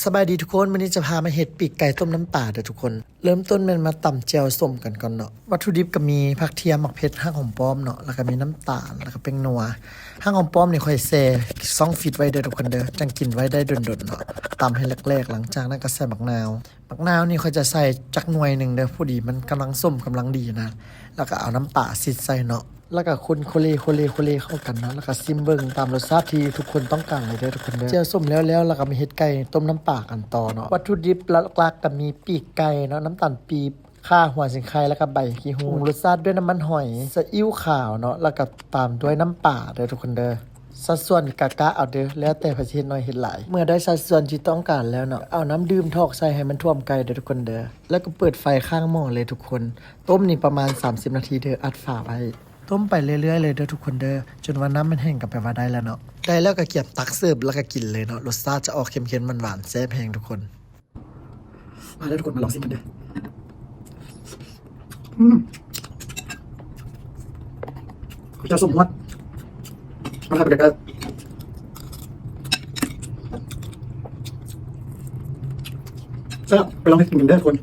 ສະບາຍດີທຸກຄົນ, ມື້ນີ້ຈະພາມາເຮັດປີກໄກ່ຕົ້ມນ້ຳປາເດີທຸກຄົນ. ເລີ່ມຕົ້ນແມ່ນມາຕຳແຈ່ວສົ້ມກັນກ່ອນເນາະ. ວັດຖຸດິບກໍມີຜັກທຽມ, ໝາກເຜັດ, ຮາກຫອມປ້ອມເນາະ, ແລ້ວກໍມີນ້ຳຕານ, ແລ້ວກໍແປ້ງນົວ. ຮາກຫອມປ້ອມນີ້ຂ້ອຍແຊ່ຊ່ອງຟຣີດໄວ້ເດີທຸກຄົນເດີ, ຈັ່ງກິນໄວ້ໄດ້ດົນໆເນາະ. ຕຳໃຫ້ແຫຼກໆ, ຫຼັງຈາກນັ້ນກໍໃສ່ໝາກນາວ. ໝາກນາວນີ້ຂ້ອຍຈະໃສ່ຈັກໜ່ວຍໜຶ່ງເດີ, ພໍດີມັນກຳລັງສົ້ມກຳລັງດີນະ. ແລ້ວກໍເອົານ້ຳປາຊິດໃສ່ເນາະ. ແລ້ວກໍຄົນໂຄເລ ໂຄເລ ໂຄເລເຂົ້າກັນເນາະ, ແລ້ວກໍຊິມເບິ່ງຕາມລົດຊາດທີ່ທຸກຄົນຕ້ອງການເລີຍເດີທຸກຄົນເດີ. ແຈ່ວສົ້ມແລ້ວໆ ແລ້ວກໍມາເຮັດໄກ່ຕົ້ມນ້ຳປາກັນຕໍ່ເນາະ. ວັດຖຸດິບຫຼັກໆກໍມີປີກໄກ່ເນາະ, ນ້ຳຕານປີບ, ຂ່າ, ຫົວສີໄຄ ແລ້ວກໍໃບຂີ້ຫູດ. ປຸງລົດຊາດດ້ວຍນ້ຳມັນຫອຍ, ຊີອິ້ວຂາວເນາະ, ແລ້ວກໍຕາມດ້ວຍນ້ຳປາເດີທຸກຄົນເດີ. ສັດສ່ວນກະກະເອົາເດີ, ແລ້ວແຕ່ໃຜຊິເຮັດໜ້ອຍເຮັດຫຼາຍ. ເມື່ອໄດ້ສັດສ່ວນທີ່ຕ້ອງການແລ້ວເນາະ, ເອົານ້ຳດື່ມຖອກໃສ່ໃຫ້ມັນຖ້ວມໄກ່ເດີທຸກຄົນເດີ. ແລ້ວກໍເປີດໄຟຄ້າງໝໍ້ເລີຍທຸກຄົນ. ຕົ້ມນີ້ປະມານສາມສິບນາທີເດີ, ອັດຝາໄວ້. ຕົ້ມໄປເລື້ອຍໆເລີຍເດີທຸກຄົນເດີ, ຈົນວ່ານ້ຳມັນແຫ້ງກໍແປວ່າໄດ້ແລ້ວເນາະ. ໄດ້ແລ້ວກໍກຽມຕັກເສີບ ແລ້ວກໍກິນເລີຍເນາະ. ລົດຊາດຈະອອກເຄັມໆ ຫວານໆ ແຊບແຮງທຸກຄົນ. ມາເດີທຸກຄົນ, ມາລອງຊິມກັນເດີ. ອືມ ເຈົ້າສົ້ມຮວດ ມາທານໄປເດີ. ແຊບ, ໄປລອງເຮັດກິນກັນເດີທຸກຄົນ.